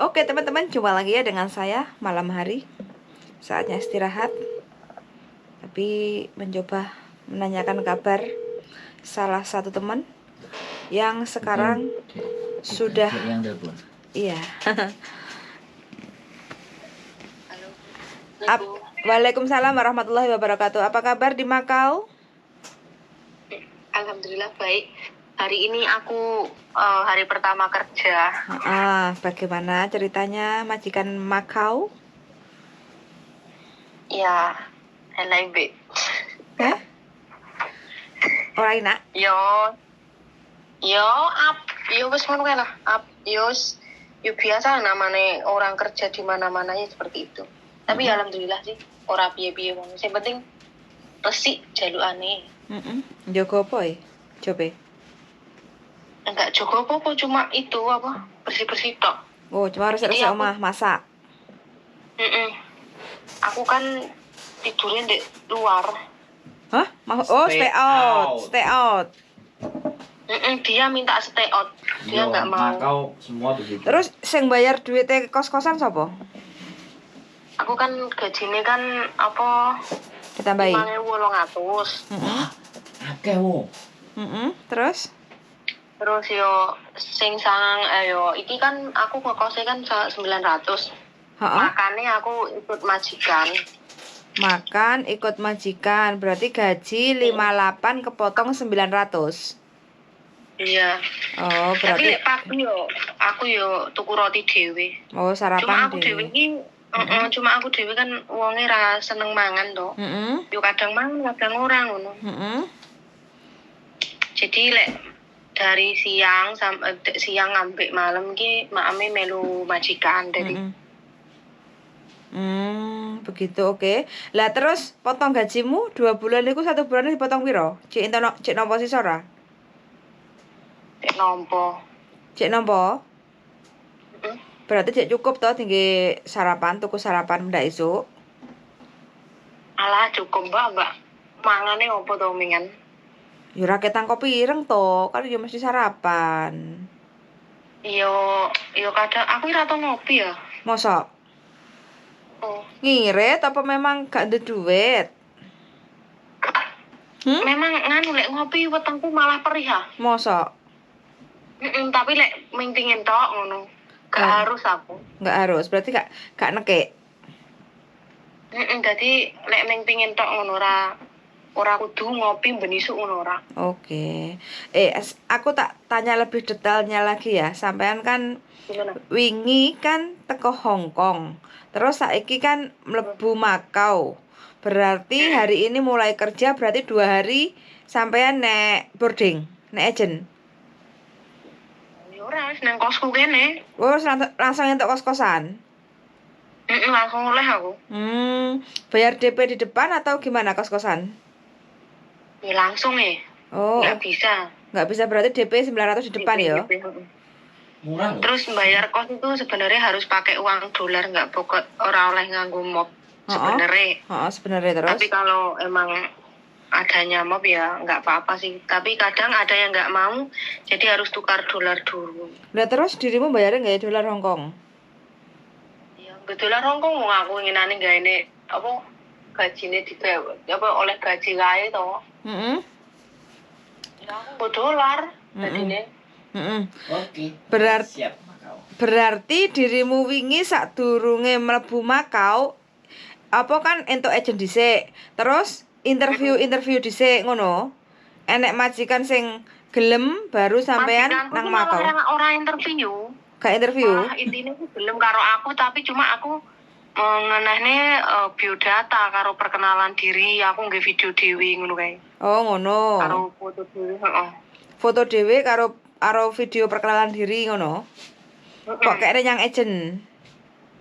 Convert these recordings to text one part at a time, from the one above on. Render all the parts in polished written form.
Oke teman-teman, jumpa lagi ya dengan saya malam hari. Saatnya istirahat. Tapi mencoba menanyakan kabar salah satu teman yang sekarang Bukan, sudah bukan yang telepon. Iya. Halo. Waalaikumsalam warahmatullahi wabarakatuh. Apa kabar di Makau? Alhamdulillah baik. Hari ini aku hari pertama kerja. Ah, bagaimana ceritanya majikan Makau? Ya, LIB. Hah? Ora enak? Yo, yo up, yo wis ngono kae lah. Up, yo wis, yo biasa namanya orang kerja di mana-mana ya seperti itu. Tapi ya alhamdulillah sih, ora piye-piye wong. Sing penting resik jalukane. Heeh. Njogo apa e? Jobe. Enggak jogo apa-apa, cuma itu apa? Bersih-bersih tok. Oh, cuma resik-resik Jadi aku- omah masak. Heeh. Aku kan tidurnya di luar. Hah? Oh, stay Stay out. out. Stay out. Dia minta stay out. Dia Yo, nggak mau. Makau semua begitu. Terus sing bayar duitnya kos-kosan sapa? Aku kan gajinya kan apa? Ditambahi. 5.800. Heeh. Akeh wo. Heeh. Terus? Terus yo sing sangang yo iki kan aku ngekosnya kan 900. Heeh. Makanya aku ikut majikan. Makan ikut majikan, berarti gaji 58 kepotong 900. Iya. Oh, Tapi berarti lek pagi yo aku yo tuku roti dhewe. oh Cuma sarapan aku dhewe iki heeh, cuma aku dhewe kan wonge ra seneng mangan to. Heeh. Yo kadang mangan, kadang ora ngono. Heeh. Jadi lek dari siang sampai siang ambek malam ki maame melu majikan dari Heeh. Begitu oke. Lah terus potong gajimu 2 bulan iku 1 bulan dipotong piro? Cek entono cek nampa sisa ora? Cek nompo. Cek nampa? Heeh. Berarti cek cukup toh tinggi sarapan, tuku sarapan ndak esuk. Alah cukup mbak, mbak. Mangane opo to mingan? Ya ora ketang kopi ireng to, kan ya mesti sarapan. Yo, yo kadang aku ora tau ngopi ya. Mosok Oh. ngirit apa memang gak ada duit? Hmm? Memang nganu lek ngopi wetengku malah perih ah. Mosok Tapi lek ming pingin tok ngono. Gak harus aku. nggak harus, berarti gak nekek. Dadi lek ming pingin tok ngono ora kudu ngopi ben isuk ngono ora. Oke. Aku tak tanya lebih detailnya lagi ya. Sampean kan Gimana? wingi kan teko Hong Kong. Terus saiki kan mlebu Makau. Berarti hari ini mulai kerja, berarti 2 hari sampean nek boarding, nek agent. Ya ora wis nang kosku kene. Oh, langsung entuk kos-kosan. Langsung oleh aku. Bayar DP di depan atau gimana kos-kosan? Ya langsung ya. Oh, Nggak bisa. nggak bisa, berarti DP 900 di depan ya. DP. Murah loh. Terus bayar kos itu sebenarnya harus pakai uang dolar, nggak pokok ora oleh nganggo mop sebenarnya. Oh, sebenarnya terus. Tapi kalau emang adanya mop ya nggak apa-apa sih. Tapi kadang ada yang nggak mau, jadi harus tukar dolar dulu. Lah terus dirimu bayarnya nggak ya dolar Hong Kong? Ya dolar Hong Kong wong aku nginane nggak ini apa gajine digawe apa oleh gaji kae to. Heeh. Ya aku nggo dolar dadine. Heeh. Oke. Siap Makau. Berarti dirimu wingi sadurunge mlebu Makau apa kan entuk agent dhisik. Terus interview dhisik ngono. Enek majikan sing gelem baru sampean Majikanku nang ki malah Makau. Ora interview. Gak interview? Malah intine ku gelem karo aku tapi cuma aku mengenehne biodata karo perkenalan diri, aku nggih video dhewe ngono kae. Oh, ngono. Karo foto dhewe, heeh. Foto dhewe karo video perkenalan diri ngono. Kok kayaknya yang agent?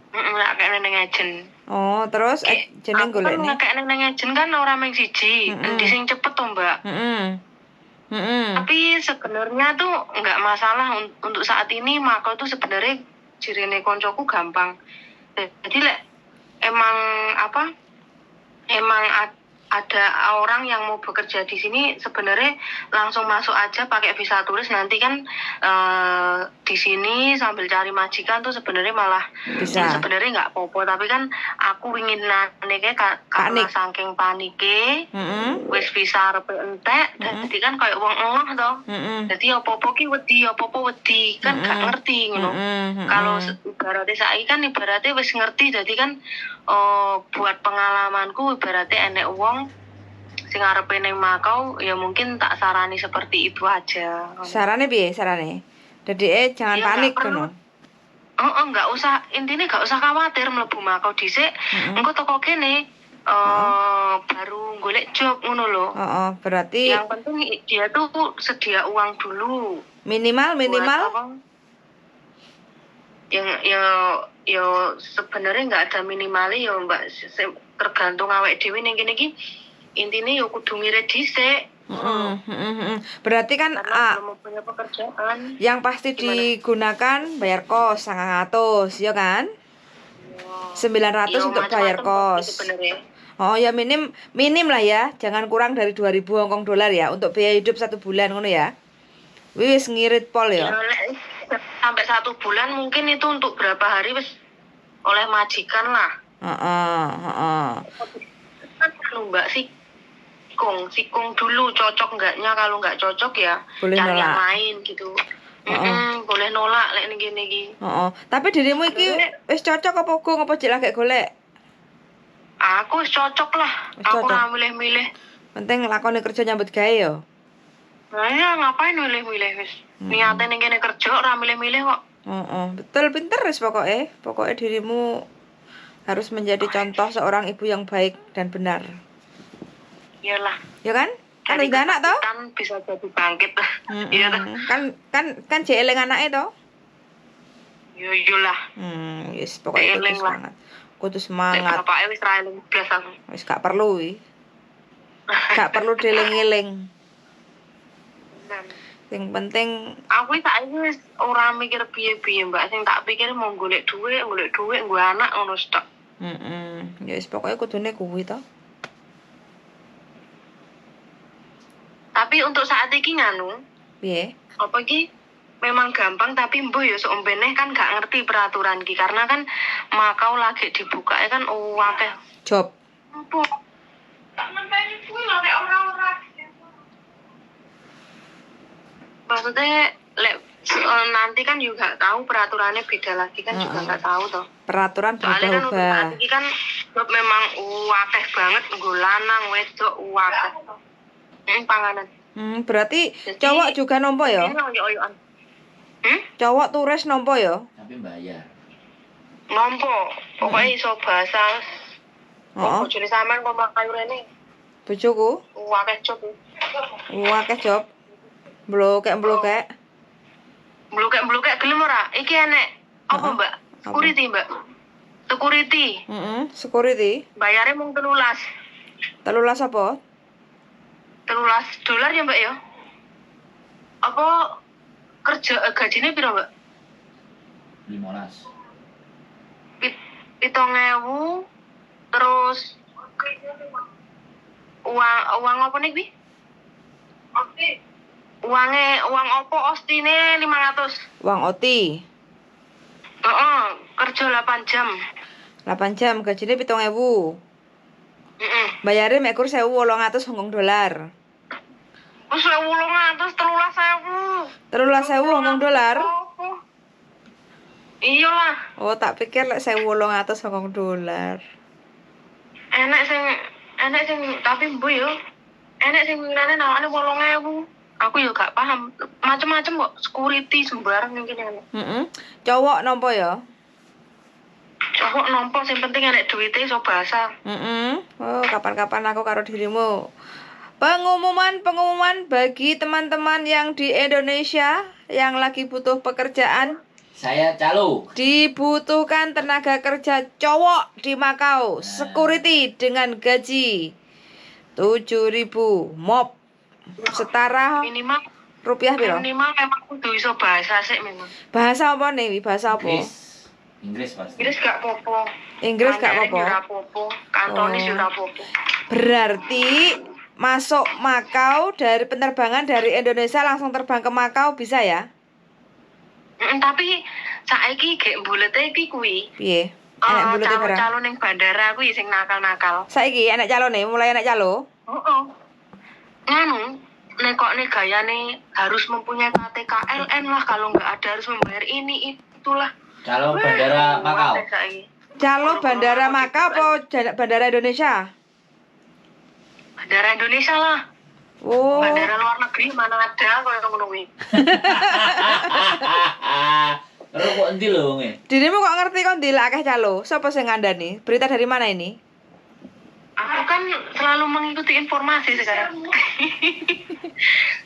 Heeh, lak kayaknya nang agent. Oh, terus agentnya Aku kan golekne. ngekekne nang agent kan ora mung siji, endi sing cepet to, Mbak. Heeh. Heeh. Tapi sebenarnya tuh nggak masalah untuk saat ini Makau tuh sebenarnya jirine koncoku gampang. Jadi lek emang apa? Emang ada orang yang mau bekerja di sini sebenarnya langsung masuk aja pakai visa turis, nanti kan di sini sambil cari majikan tuh sebenarnya malah Bisa. Sebenarnya nggak popo, tapi kan aku ingin nane karena Panik. Saking panike wis visa arep entek, dadi kan kayak wong engah to. Jadi opo-opo ki wedi, opo-opo wedi, kan gak ngerti ngono. Kalau ibaratnya saiki kan ibaratnya wis ngerti, jadi kan buat pengalamanku ibaratnya enek wong sing arepe ning Makau ya mungkin tak sarani seperti itu aja. Sarane piye sarane? Jadi jangan Ya, panik nggak perlu. ngono. Oh, nggak usah, intinya nggak usah khawatir mlebu Makau dhisik, engko teko kene baru golek job ngono lho. Heeh, berarti Yang penting dia tuh sedia uang dulu. minimal Buat minimal apa? Yang ya ya sebenarnya nggak ada minimalnya ya Mbak, tergantung awake dhewe ning kene iki. Intine ya kudu ngirit dhisik. Berarti kan Karena belum punya pekerjaan. yang pasti Gimana? digunakan bayar kos 900 ya kan? 900 Ya, untuk bayar macam-macam kos. kok sebenarnya. Oh ya minim minim lah ya, jangan kurang dari 2000 Hongkong dolar ya untuk biaya hidup satu bulan ngono ya. Wis ngirit pol Ya, ya. lek sampai 1 bulan mungkin itu untuk berapa hari wis oleh majikan lah. Heeh, heeh. Kan anu, Mbak, sikung dulu cocok enggaknya, kalau nggak cocok ya Boleh cari yang nolak. lain gitu. Heeh. Boleh nolak lek ning kene iki. Heeh. Tapi dirimu iki wis cocok apa gong apa jek lagi golek? Aku wis cocok lah. Wis Aku cocok. ora milih-milih. Penting lakoni kerja nyambut gawe ya. Nah, ya ngapain milih-milih wis. Niate ning kene kerja ora milih-milih kok. Heeh, betul pinter wis pokoke. Pokoke dirimu harus menjadi contoh seorang ibu yang baik dan benar. Iyalah. Ya kan? Kan Dari udah anak toh? ketakutan bisa jadi bangkit. Iya toh. Kan kan kan jek eling anake toh? Yo iyalah. Wis pokoke kudu Eling lah. semangat. Kudu Lek semangat. bapake wis ra eling blas aku. Wis gak perlu wi. Gak perlu dieling-eling. Sing penting Aku saiki wis ora mikir piye-piye, Mbak. Sing tak pikir mau golek dhuwit, golek dhuwit nggo anak ngono tok. Ya wis pokoke kudune kuwi toh. Tapi untuk saat iki nganu, Piye? apa iki memang gampang tapi mbuh ya sok ombene kan gak ngerti peraturan ki karena kan Makau lagi dibuka kan akeh. Job. Apa? Tak ngenteni kuwi lho nek ora-ora. Maksudnya lek nanti kan juga tahu peraturannya beda lagi kan juga nggak tahu toh. Peraturan Soalnya kan untuk berubah-ubah. saat ini kan job memang akeh banget nggo lanang wedok akeh. Panganan. Berarti Jadi- cowok juga nompo ya? Ini oyok-oyokan. Cowok turis nompo ya? Tapi bayar. Nompo, pokoknya iso bahasa. Heeh. Bojone sampean kok mlayu rene. Bojoku Akeh job. akeh job. Blokek-blokek. Blukek-blukek gelem ora? Iki enek apa, Heeh. Mbak? Apa? Security, Mbak. Security. Heeh, security. Bayarnya mung 13. 13 apa? 13 dolar ya, Mbak ya? Apa kerja gajinya piro, Mbak? 15. 7.000 terus uang uang apa nih, Bi? Uangnya uang opo ostine 500. Uang OT. Heeh, kerja 8 jam. 8 jam gajine 7.000. Heeh. Bayare mek kur 1.800 Hongkong dolar. Wis 1.800 13.000. 13.000 Hongkong dolar. Opo? Iya lah, Oh, tak pikir lek 1.800 Hongkong dolar. enek sing tapi mbuh yo. Enek sing winginane nawane 8.000. Aku yo gak paham. Macem-macem kok security sembarang mungkin enek. Heeh. Cowok nompo ya? Cowok nompo sing penting enek duwite iso bahasa. Heeh. Oh, kapan-kapan aku karo dirimu. Pengumuman-pengumuman bagi teman-teman yang di Indonesia yang lagi butuh pekerjaan, Saya calo. dibutuhkan tenaga kerja cowok di Makau, security dengan gaji 7.000 mop setara Minimal rupiah piro? minimal memang kudu iso bahasa sih memang. Bahasa apa nih? Wi? Bahasa apa? Inggris. Inggris pasti. Inggris gak popo. Inggris gak Mandarin apa-apa. yo ora popo, Kantonis Oh. yo ora popo. Berarti masuk Makau dari penerbangan dari Indonesia langsung terbang ke Makau bisa ya? Tapi saiki gek mbulete iki kuwi. Piye? Enek mbulete barang. Calo ning bandara kuwi sing nakal-nakal. Saiki enek calone, mulai enek calo. Heeh. Nganu, nekokne gayane harus mempunyai KTKLN lah, kalau nggak ada harus membayar ini itulah. Calo bandara Makau. Calo bandara Makau apa bandara Indonesia? Bandara Indonesia lah. Oh. Bandara luar negeri mana ada kalau ngono kuwi. Ero kok endi lho wonge? Dirimu kok ngerti kok ndi lak akeh calo? Sapa sing ngandani? Berita dari mana ini? Aku kan selalu mengikuti informasi sekarang.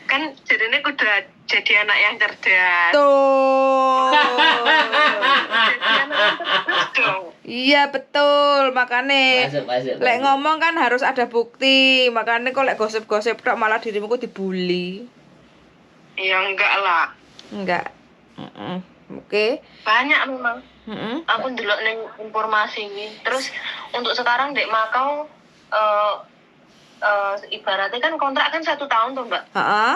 Kan jadinya kudu jadi anak yang cerdas. Tuh. Jadi anak yang cerdas dong. Iya betul, makane Masuk. lek ngomong kan harus ada bukti. Makane kok lek gosip-gosip tok malah dirimu kok dibully. Ya enggak lah. Enggak. Oke. Banyak memang. Aku ndelok ning informasi ini. Terus untuk sekarang dek Makau ibaratnya kan kontrak kan 1 tahun tuh Mbak. Heeh.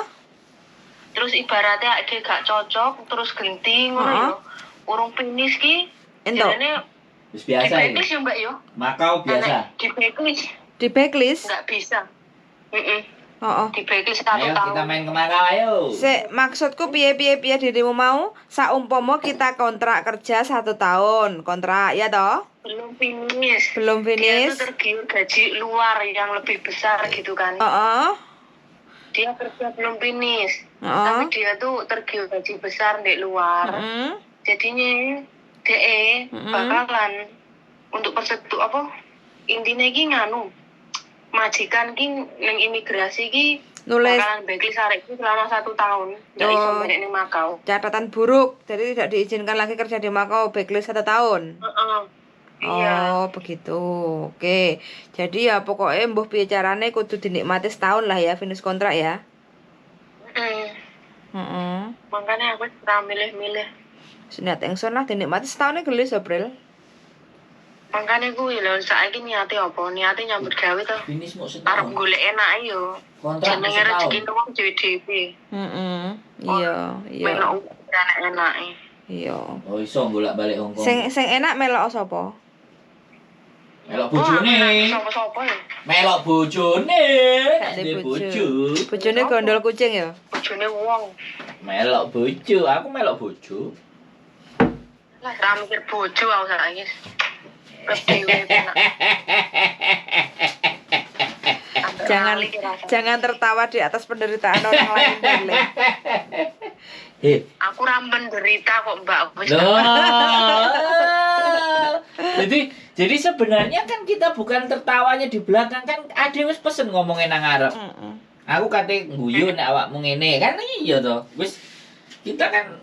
Terus ibaratnya dia gak cocok terus ganti ngono yo. Urung finish ki. Entuk. Jarene wis biasa di blacklist ya Mbak yo. Makau biasa. Di blacklist. Di blacklist? Enggak bisa. Heeh. Heeh. Di blacklist 1 ayo, tahun. Kita main ke Makau ayo. Sik, maksudku piye-piye piye dirimu mau saumpama kita kontrak kerja 1 tahun, kontrak ya toh? Belum finish. Belum finish. Dia tuh tergiur gaji luar yang lebih besar gitu kan. Heeh. Dia kerja belum finish. Tapi dia tuh tergiur gaji besar di luar. Jadinya DE bakalan untuk persetu apa intinya iki nganu majikan ki ning imigrasi ki nulis bakalan blacklist arek iki selama 1 tahun nggak iso balik ning Makau. Catatan buruk, jadi tidak diizinkan lagi kerja di Makau, blacklist 1 tahun. Iya. Oh, begitu. Oke. Jadi ya pokoknya mbuh piye carane kudu dinikmati setahun lah ya finish kontrak ya. Makanya aku ora milih-milih. Niat ingsun lah dinikmati setahun gelis April. Makanya kuwi lho saiki niate apa? Niate nyambut gawe to. Finish muk setahun. Arep golek enak yo. Kontrak jenenge rezeki wong dhewe-dhewe. Iya, iya. Melok enak-enake. Iya. Oh iso bolak-balik Hongkong. Sing enak melok sapa? Melok bojone. Sapa-sapa ya? Melok bojone. Nek bojo. Bojone gondol kucing ya? Bojone wong. Melok bojo, aku melok bojo. Lah ra mikir bojo aku saiki. Jangan tertawa di atas penderitaan orang lain, Darling. Aku ra menderita kok, Mbak. Jadi sebenarnya kan kita bukan tertawanya di belakang kan ade wis pesen ngomongin nang ngarep. Aku kate ngguyu nek awakmu ngene kan iya toh. Wis kita kan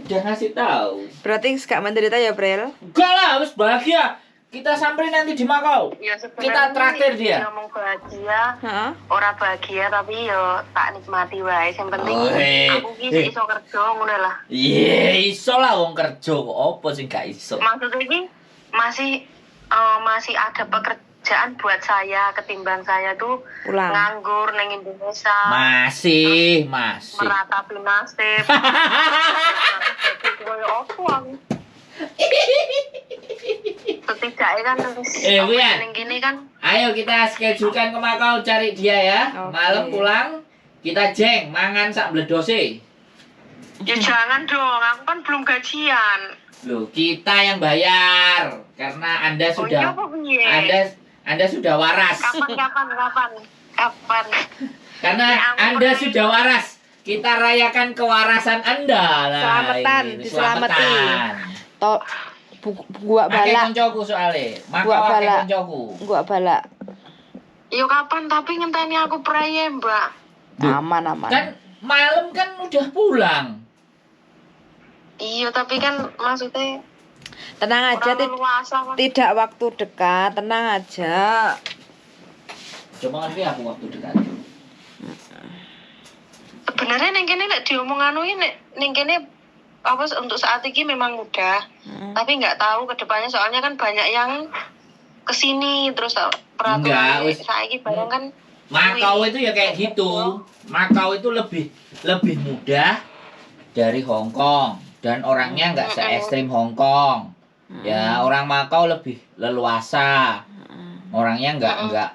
udah ngasih tahu. Berarti gak menderita ya, Pril? Enggak lah, wis bahagia. Kita samperin nanti di Makau. Ya, kita traktir dia. Ngomong bahagia, ora bahagia tapi yo tak nikmati wae. Yang penting aku ki iso kerja ngono lah. Iya, iso lah wong kerja kok opo sing gak iso. Maksudnya iki masih ada pekerjaan buat saya ketimbang saya tuh pulang nganggur neng Indonesia. Masih. Meratapi nasib. Koyo opo aku. Setidaknya kan Wian, gini kan. Ayo kita schedulekan ke Makau cari dia ya. Okay. Malam pulang kita jeng mangan sak bledose. Ya jangan dong, aku kan belum gajian. Loh, kita yang bayar karena Anda sudah Anda sudah waras. Kapan? Karena Anda sudah waras. Kita rayakan kewarasan Anda. Nah, selamatan, diselamati. Tok gua balak. Akeh koncoku soale. Gua balak koncoku. Gua balak. Yo kapan tapi ngenteni aku praye, Mbak. Aman. Kan malam kan udah pulang. Iya, tapi kan maksudnya tenang aja, tidak waktu dekat, tenang aja. Coba ngerti aku waktu dekat. Sebenarnya neng kene nek diomong anu ini neng kene apa untuk saat ini memang mudah, tapi nggak tahu kedepannya soalnya kan banyak yang kesini terus peraturan saiki barang kan Makau itu ya kayak gitu. Makau itu lebih mudah dari Hong Kong dan orangnya nggak se-ekstrim Hong Kong. Ya, orang Makau lebih leluasa. Orangnya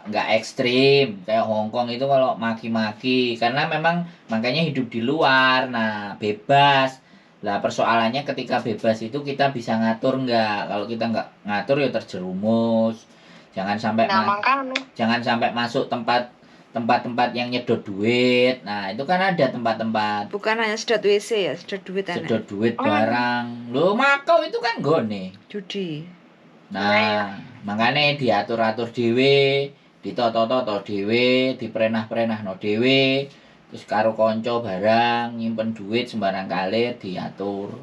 nggak ekstrim kayak Hong Kong itu kalau maki-maki karena memang makanya hidup di luar. Nah, bebas. Lah persoalannya ketika bebas itu kita bisa ngatur nggak? Kalau kita nggak ngatur ya terjerumus. Jangan sampai jangan sampai masuk tempat-tempat yang nyedot duit. Nah, itu kan ada tempat-tempat. Bukan hanya sedot WC ya, sedot duit anak. Sedot duit barang. Loh, Makau itu kan gone. Judi. Nah, makanya diatur-atur dhewe, ditoto-toto dhewe, diperenah-perenahno dhewe, terus karo konco barang, nyimpen duit sembarang kalir diatur.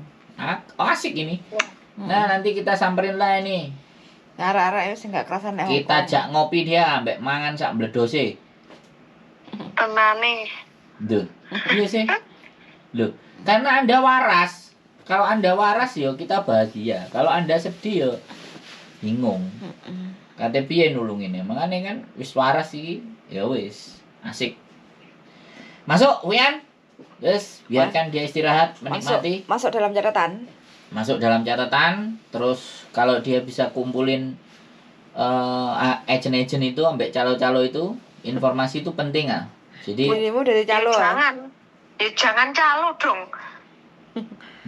Asik ini. Nah, nanti kita samperin lah ini. Arek-arek wis enggak kerasan nek. Kita ajak ngopi dia ambek mangan sak bledose. Tenane. Duh, iya sih. Loh, karena Anda waras. Kalau Anda waras yo kita bahagia. Kalau Anda sedih yo bingung. Kate piye nulungine? Makane kan wis waras iki, ya wis, asik. Masuk, Wian. Wis, biarkan dia istirahat, menikmati. Masuk dalam catatan. Masuk dalam catatan, terus kalau dia bisa kumpulin agent-agent itu ambek calo-calo itu, informasi itu penting ah. Jadi dirimu dari calo. Ya, jangan calo dong.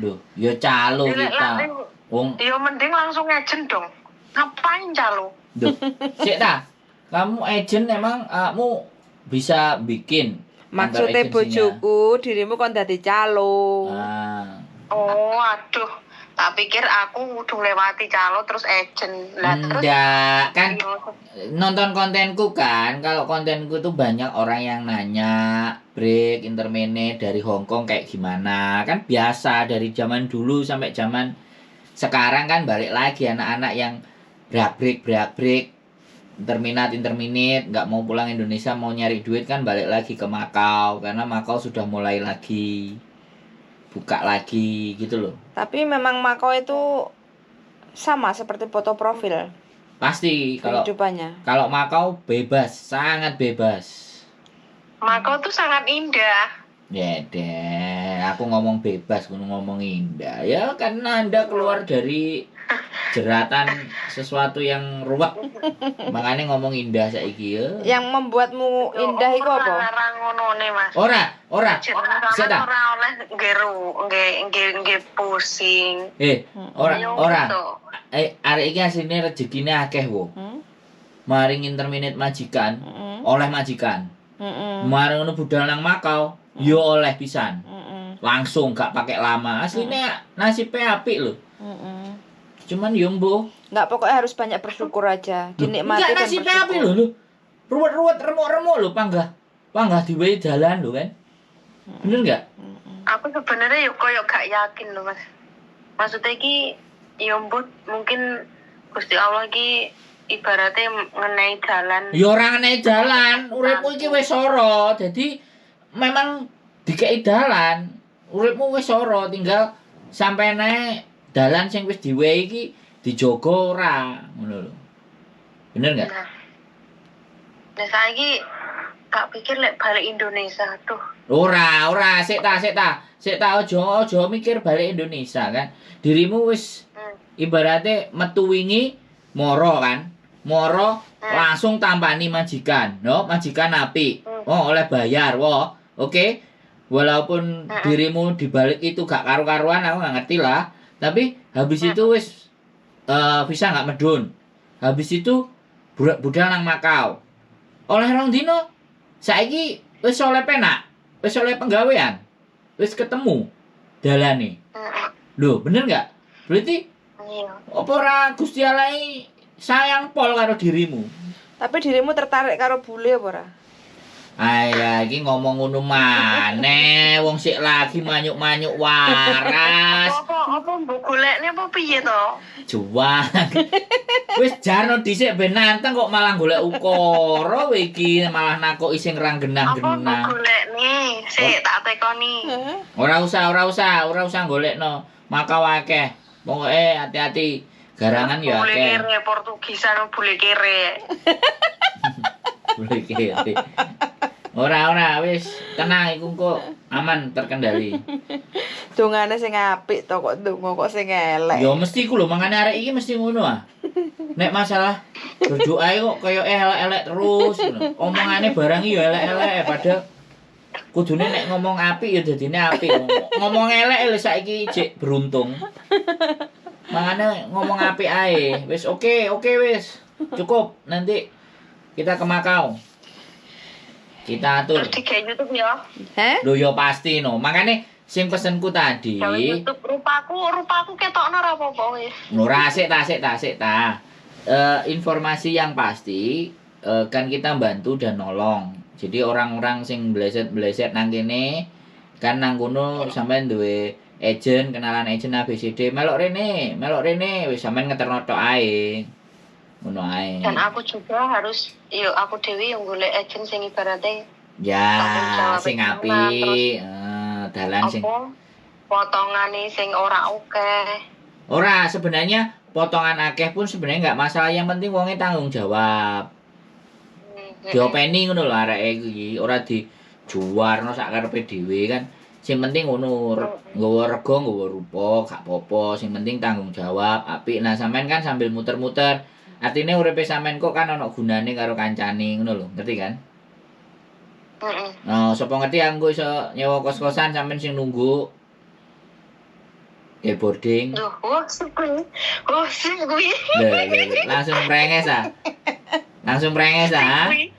Duh, ya calo kita. Wong ya mending langsung agent dong. Ngapain calo? Duh, sik ta. Kamu agent emang kamu bisa bikin. Maksudnya bojoku dirimu kon dadi calo. Ah. Oh, aduh. Tak pikir aku udah lewati calo terus agent. Lah terus enggak, kan nonton kontenku kan. Kalau kontenku tuh banyak orang yang nanya break intermene dari Hong Kong kayak gimana. Kan biasa dari zaman dulu sampai zaman sekarang kan balik lagi anak-anak yang break interminate nggak mau pulang Indonesia, mau nyari duit kan balik lagi ke Makau karena Makau sudah mulai lagi buka lagi gitu loh. Tapi memang Makau itu sama seperti foto profil. Pasti kalau kalau Makau bebas, sangat bebas. Makau tuh sangat indah. Ya deh, aku ngomong bebas, aku ngomong indah. Ya karena Anda keluar dari jeratan sesuatu yang ruwet. Makanya ngomong indah saiki ya. Yang membuatmu indah iku apa? Ora ngonone, Mas. Ora. Ora oleh nggih pusing. Ora. Arek iki asline rezekine akeh wo. Maring interminate majikan, oleh majikan. Maring ngono budal nang Makau, yo oleh pisan. Langsung gak pakai lama. Asline nasibnya apik lho. Cuman yo mbuh. Enggak, pokoknya harus banyak bersyukur aja. Dinikmati dan bersyukur. Enggak, nasibnya apik lho. Ruwet-ruwet remuk-remuk lho panggah. Panggah diwehi dalan lho kan. Bener enggak? Aku sebenarnya yo koyo gak yakin lho, Mas. Maksudnya iki yo mbuh mungkin Gusti Allah iki ibaratnya ngenai dalan. Ya ora ngenai dalan, uripmu iki wis soro. Dadi memang dikei dalan, uripmu wis soro, tinggal sampai naik dalan sing wis diwehi iki dijogo ora, ngono lho. Bener enggak? Nah, saiki tak pikir lek balik Indonesia, aduh. Ora, sik ta. Sik ta aja mikir balik Indonesia kan. Dirimu wis ibaratnya metu wingi moro kan. Moro langsung tampani majikan. No, majikan apik. Oh, oleh bayar, wo. Oke. Walaupun dirimu dibalik itu gak karu-karuan aku gak ngerti lah. Tapi habis itu wis visa gak medun. Habis itu budal nang Makau. Oleh rong dino saiki wis oleh penak, wis oleh penggawean. Wis ketemu dalane. Lho, bener gak? Berarti apa ora Gusti Allah sayang pol karo dirimu? Tapi dirimu tertarik karo bule apa ora? Ayah, iki ngomong ngono maneh, wong sik lagi manyuk-manyuk waras. Apa mbok golekne apa piye to? Juang. Wis jarno dhisik ben nanteng kok malah golek ukara kowe iki malah nakoki sing ra genah-genah. Apa mbok golekne? Sik tak tekoni. Ora usah golekno. Makau akeh. Pokoke hati-hati. Garangan ya Bule akeh. kere Portugisan bule kere. Bule kere. Ora ora wis tenang iku kok aman terkendali. Dongane sing apik to kok ndonga kok sing elek. Ya mesti iku lho mangane arek iki mesti ngono ah. Nek masalah berdoa kok kaya elek-elek terus ngono. Omongane barang iki ya elek-elek padahal kudune nek ngomong apik ya dadine apik. Ngomong elek lho saiki jek beruntung. Mangane ngomong apik ae. Wis oke, oke wis. Cukup nanti kita ke Makau. Kita atur. Terus digawe YouTube ya. Heh? Lho ya pasti no. Makane sing pesenku tadi, Gawe YouTube rupaku ketokno ora apa-apa wis. ora sik ta sik ta sik ta. Informasi yang pasti kan kita bantu dan nolong. Jadi orang-orang sing bleset-bleset nang kene kan nang kono sampean duwe agent, kenalan agent ABCD, melok rene, wis sampean ngeterno tok ae. Ngono ae. Dan aku juga harus yo aku dhewe yang golek agent sing ibaratnya Ya, tanggung jawab sing jalan, apik, dalan sing apa potongane sing ora oke. Ora, sebenarnya potongan akeh pun sebenarnya nggak masalah, yang penting wonge tanggung jawab. Diopeni ngono lho areke iki, ora dijuwarno sak karepe dhewe kan. Sing penting ngono, nggawa rega, nggawa rupa, gak apa-apa, sing penting tanggung jawab, apik. Nah, sampean kan sambil muter-muter, artine uripe sampean kok kan ana gunane karo kancane ngono lho, ngerti kan? Heeh. Nah, sapa ngerti aku iso nyewa kos-kosan sampean sing nunggu. Ya boarding. Duh, wah sip kuwi. Wah sip kuwi. Lho, lho, lho, langsung prenges ah. Langsung prenges ah. Kuwi.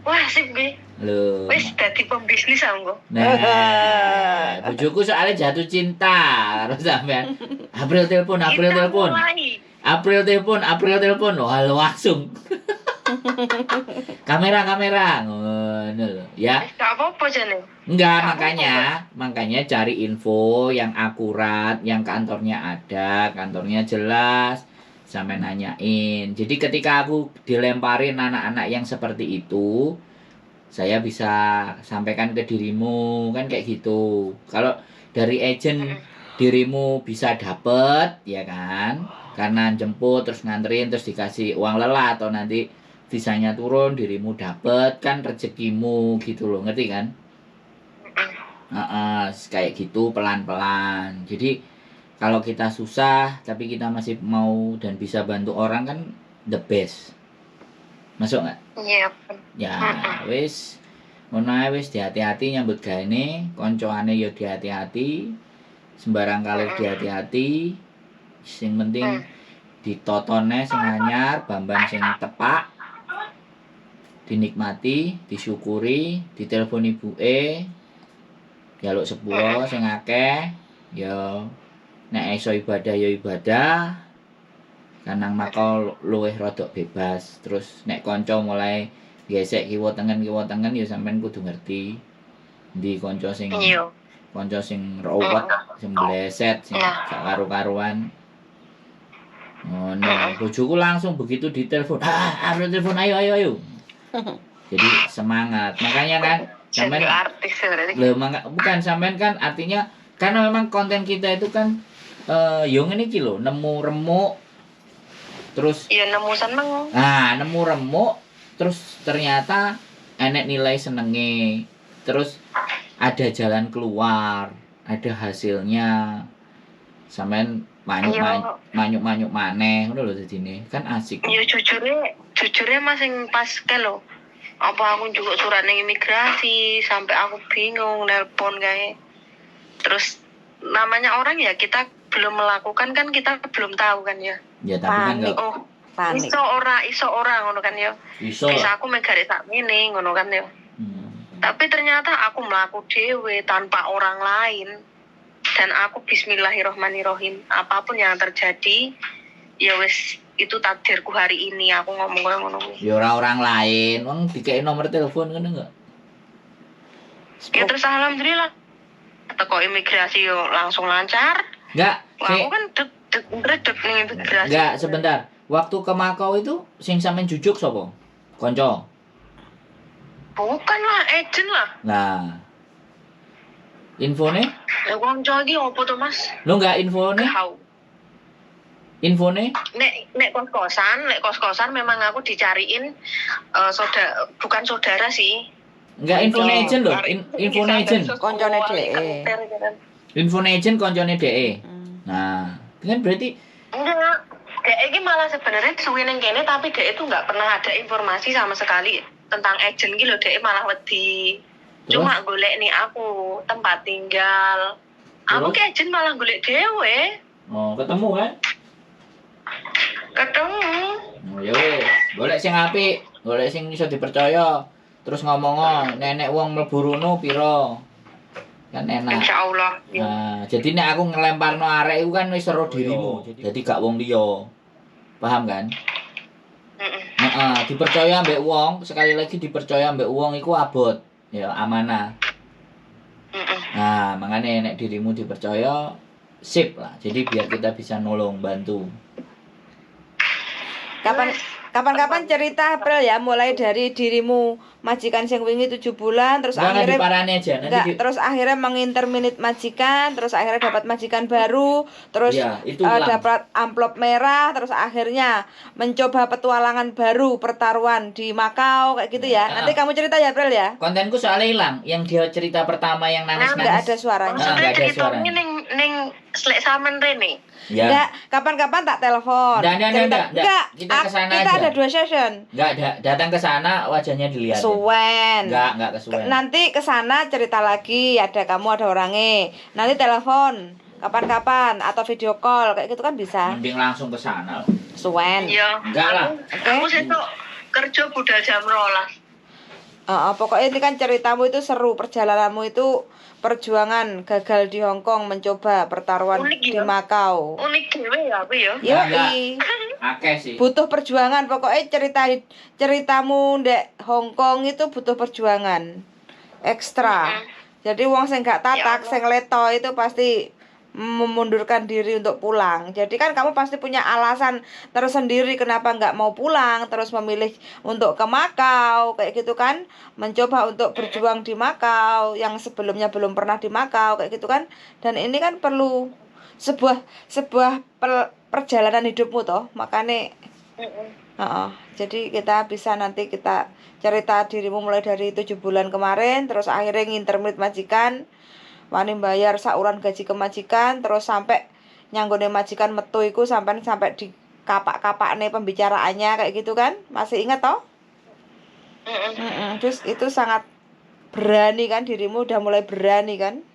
Wah sip kuwi. Lho. Wis dadi pembisnis aku. Nah, bojoku soalnya jatuh cinta karo sampean. April telepon, April Kita telepon. mulai. April telepon, April telepon. Wah, langsung. Kamera, kamera. Ngono lho, ya. Wis gak apa-apa jane. Enggak, Gak makanya cari info yang akurat, yang kantornya ada, kantornya jelas, sampai nanyain. Jadi ketika aku dilemparin anak-anak yang seperti itu, saya bisa sampaikan ke dirimu, kan kayak gitu. Kalau dari agent dirimu bisa dapet, ya kan? Karena jemput, terus nganterin, terus dikasih uang lelah atau nanti visanya turun, dirimu dapet, kan rezekimu gitu loh, ngerti kan? Heeh, kayak gitu pelan-pelan. Jadi kalau kita susah tapi kita masih mau dan bisa bantu orang kan the best. Masuk nggak? Iya. Ya wis ngono ae wis dihati-hati nyambut gaene, koncoane ya dihati-hati, sembarang kalir dihati-hati. Sing penting ditotone sing anyar, bamban sing tepak. Dinikmati, disyukuri, ditelepon ibuke. Jaluk sepuro sing akeh, ya nek iso ibadah ya ibadah. Kan nang Makau luwih rodok bebas. Terus nek kanca mulai gesek kiwa tengen ya sampean kudu ngerti ndi kanca sing Iya. kanca sing ruwet, sing bleset, sing Nah. gak karu-karuan. Ngono, bojoku langsung begitu ditelepon, ah, aku telepon, ayo ayo ayo. Jadi semangat. Makanya kan Jadi sampean artis berarti. lho, bukan sampean kan artinya karena memang konten kita itu kan yo ngene iki lho, nemu remuk terus Iya nemu seneng. nah, nemu remuk terus ternyata enek nilai senenge. Terus ada jalan keluar, ada hasilnya. Sampean Iya. manyuk-manyuk maneh ngono lho dadine. Kan asik. Iya jujure Mas sing pas ke lho. Apa aku juga surat ning imigrasi sampai aku bingung nelpon kae. Terus namanya orang ya kita belum melakukan kan kita belum tahu kan ya. Ya tapi kan Panik. enggak Oh, Panik. iso ora ngono kan ya. iso. Bisa aku megarik sak ngene ngono kan ya. Tapi ternyata aku melaku dhewe tanpa orang lain. Dan aku bismillahirrohmanirrohim. Apapun yang terjadi, ya wis itu takdirku hari ini. Aku ngomong koyo ngono kuwi. Ya ora orang lain, wong dikei nomor telepon ngono enggak? Ya terus alhamdulillah teko imigrasi yo langsung lancar. Enggak, Wah, aku kan deg deg deg ning imigrasi. enggak sebentar. Waktu ke Makau itu sing sampean jujuk sapa? Konco. Bukan lah, agent lah. Nah. Infone? Ya konco iki opo to, Mas? Lo enggak infone? Kau. Infone? Nek nek kos-kosan, nek kos-kosan memang aku dicariin saudara, bukan saudara sih. Enggak, infone agent loh, infone agent. Koncone dhek. Infone agent koncone dhek. Nah, kan berarti Enggak. Dek ini malah sebenarnya suwi ning kene, tapi dek itu nggak pernah ada informasi sama sekali tentang agent gitu loh. Dek malah wedi. Terus? Cuma golek nih aku tempat tinggal. Aku Terus? ke agent malah golek dhewe. Oh, ketemu kan? Ketemu. Oh, ya wis, golek sing apik, golek sing iso dipercaya. Terus ngomong, nenek wong mlebu rono pira? Kan enak. Insya Allah. Nah, jadi nek aku ngelemparno arek iku kan wis seru dirimu. Jadi gak wong liya. Paham kan? Mm-mm. Heeh, dipercaya ambek wong, sekali lagi dipercaya ambek wong iku abot, ya amanah. Mm-mm. Nah, makanya nek dirimu dipercaya sip lah. Jadi biar kita bisa nolong, bantu. Kapan-kapan cerita April ya, mulai dari dirimu majikan sing wingi 7 bulan, terus Enggak, akhirnya diparani aja nanti enggak, terus akhirnya menginterminate majikan, terus akhirnya dapat majikan baru, terus Iya, itu ulang. dapat amplop merah, terus akhirnya mencoba petualangan baru, pertaruhan di Makau kayak gitu ya. Ya. Nanti kamu cerita ya April ya. Kontenku soalnya hilang, yang dia cerita pertama yang nangis-nangis. Enggak ada suaranya. Nah, Maksudnya nggak ada ceritanya suaranya. ning ning selek sampean rene. Ya. Enggak, kapan-kapan tak telepon. Nggak, Cerita- nggak. Kita kesana kita aja. ada 2 session. Enggak, datang ke sana wajahnya dilihat. Suwen. Enggak kesuwen. Nanti ke sana cerita lagi, ada kamu ada orangnya. Nanti telepon kapan-kapan atau video call kayak gitu kan bisa. Mending langsung ke sana. Suwen. Iya. Enggak lah. Oke. Aku sesuk kerja budal jam 12. Pokoknya ini kan ceritamu itu seru, perjalananmu itu perjuangan gagal di Hong Kong mencoba pertaruhan Unik, di ya. Makau. Unik dhewe ya aku ya. Yoi. Akeh sih. Butuh perjuangan, pokoknya ceritamu ndek Hong Kong itu butuh perjuangan ekstra. Jadi wong sing gak tatak, Ya Allah. sing leto itu pasti memundurkan diri untuk pulang. Jadi kan kamu pasti punya alasan tersendiri kenapa nggak mau pulang, terus memilih untuk ke Makau kayak gitu kan, mencoba untuk berjuang di Makau yang sebelumnya belum pernah di Makau kayak gitu kan. Dan ini kan perlu sebuah sebuah perjalanan hidupmu toh, makanya jadi kita bisa nanti kita cerita dirimu mulai dari 7 bulan kemarin, terus akhirnya ngintermit majikan, wani bayar sauran gaji ke majikan, terus sampai nyanggone majikan metu iku sampai di kapak-kapakne pembicaraannya kayak gitu kan, masih ingat toh? Terus itu sangat berani kan, dirimu udah mulai berani kan,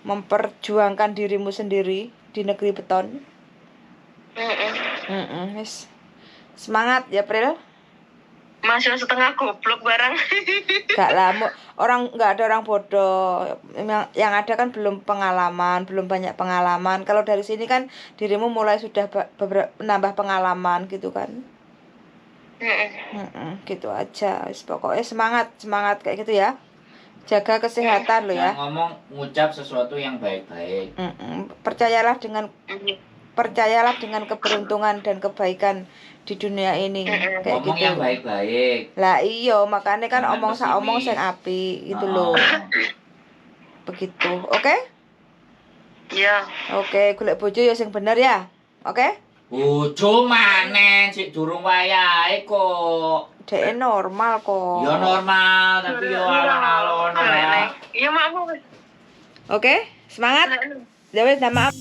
memperjuangkan dirimu sendiri di negeri beton. Wis. Semangat ya Pril. Masih setengah goblok barang. Gak lah, orang nggak ada orang bodoh. Yang ada kan belum pengalaman, belum banyak pengalaman. Kalau dari sini kan dirimu mulai sudah menambah pengalaman gitu kan. Gitu aja. Wis, pokoknya semangat, semangat kayak gitu ya. Jaga kesehatan lo ya. Jangan ngomong ngucap sesuatu yang baik-baik. Percayalah dengan keberuntungan dan kebaikan di dunia ini kayak ngomong gitu. Yang baik-baik. Lah iyo, makanya kan jangan omong sak omong sing apik gitu loh. Begitu. Oke? Iya. Oke, golek bojo ya sing bener ya. Oke? Bojo maneh sik durung wayahe kok. Dhek normal kok. Ya normal, tapi yo alon-alon. Iya, makmu. Oke, semangat. Ya wis, maaf.